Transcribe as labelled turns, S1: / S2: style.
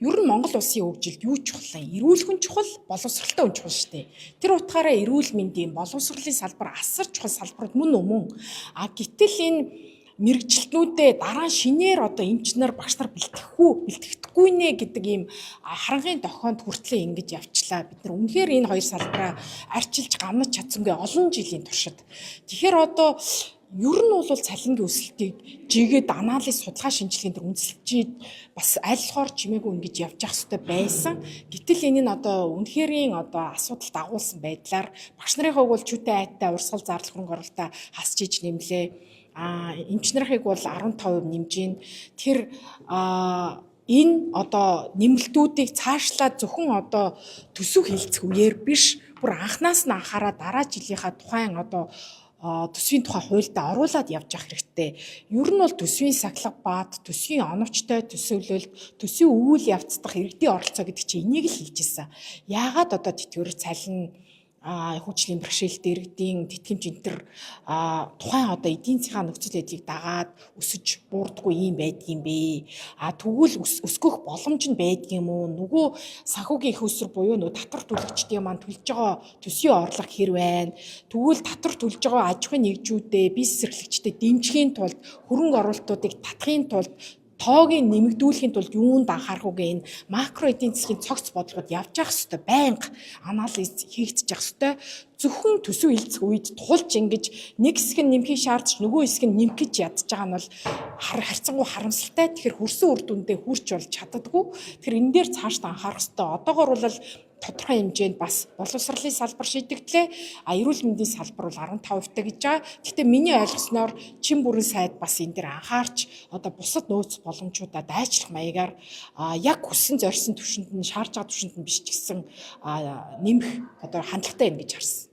S1: Ер нь Монгол улсын хөгжилд юу чухал вэ? Эрүүл хүн чухал, боловсралтай хүн чухал шүү дээ. Тэр утгаараа эрүүл мэндийн, боловсролын салбар асар чухал салбарууд мөн үү мөн. А гэтэл энэ мэргэжилтнүүдээ дараа нь шинээр одоо эмч нар, багш нар бэлтгэхгүй, бэлтгэдэггүй нэ гэдэг ийм харанхын дохионд хүртлээ ингэж явчлаа. Бид нар үнэхээр энэ хоёр салбараа арчилж гамнаж чадсангүй олон жилийн туршид. Тэгэхээр одоо ер нь бол цалингийн өсөлтийг жигээд анализ, судалгаа шинжилгээнд төр үндэслэж бас аль болохоор чимээгүй ингэж явж явах хэрэгтэй байсан. Гэтэл энэ нь одоо үнэхэрийн одоо асуудал дагуулсан байдлаар багш нарын хувьд бол чүтэн айтай урсгал зардал хөрөнгө оруулалтаа хасч иж нэмлээ. А эмч нарыг бол 15% нэмж гин. Тэр энэ одоо нэмэлтүүдийг цаашлаад зөвхөн одоо төсөв хилцэх үеэр биш, бүр анханаас нь анхаараа дараа жилийнхаа тухайн одоо төсвийн тухай хуульдаа оруулаад явж явах хэрэгтэй. Ер нь бол төсвийн сахилга бат, төсвийн оновчтой төсөөлөлт, төсвийн үйл явц дахь иргэдийн оролцоо гэдэг чинь энийг л хэлж ирсэн. Яагаад одоо тэтгэвэр цалин, хөгжлийн бэрхшээлт, иргэдийн тэтгэмж энэ төр тухайн одоо эдийн засгийн нөхцөл байдлыг дагаад өсөж буурдаггүй юм байдгийм бэ? А тэгвэл өсгөх боломж нь байдгийм үү? Нөгөө санхүүгийн их усэр буюу нөгөө татвар төлөгчдийн маань төлж байгаа төсвийн орлого хэр байна? Тэгвэл татвар төлж байгаа аж ахуйн нэгжүүдээ, бизнес эрхлэгчдэд дэмжихийн тулд, хөрөнгө оруулалтуудыг татахын тулд, тоогийн нэмэгдүүлэхийн тулд юунд анхаарах вэ гэх энэ макро эдийн засгийн цогц бодлогод явж явах хэвээр байнга анализ хийгдэж явах хэвээр. Зөвхөн төсөв хилцэх үед тулж ингэж нэг хэсэг нь нэмхийг шаардж, нөгөө хэсэг нь нэмэх гэж ядж байгаа нь бол харьцангуй харамсалтай. Тэгэхээр хөрсөн үр дүндээ хүрч бол чаддаггүй. Тэгэхээр энэ дээр цаашдаа анхаарах хэвээр. Одоогор бол тодорхой хэмжээнд бас боловсролын салбар шийдэгдлээ. А эрүүл мэндийн салбар бол 15% гэж байгаа. Гэхдээ миний ойлгосноор чин бүрэн сайд бас энэ дээр анхаарч одоо бусад нөөц боломжуудаа дайчлах маягаар яг хүссэн зорьсон түвшинд нь, шаарж байгаа түвшинд нь биш ч гэсэн нэмэх одоо хандлагатай байна гэж харсан.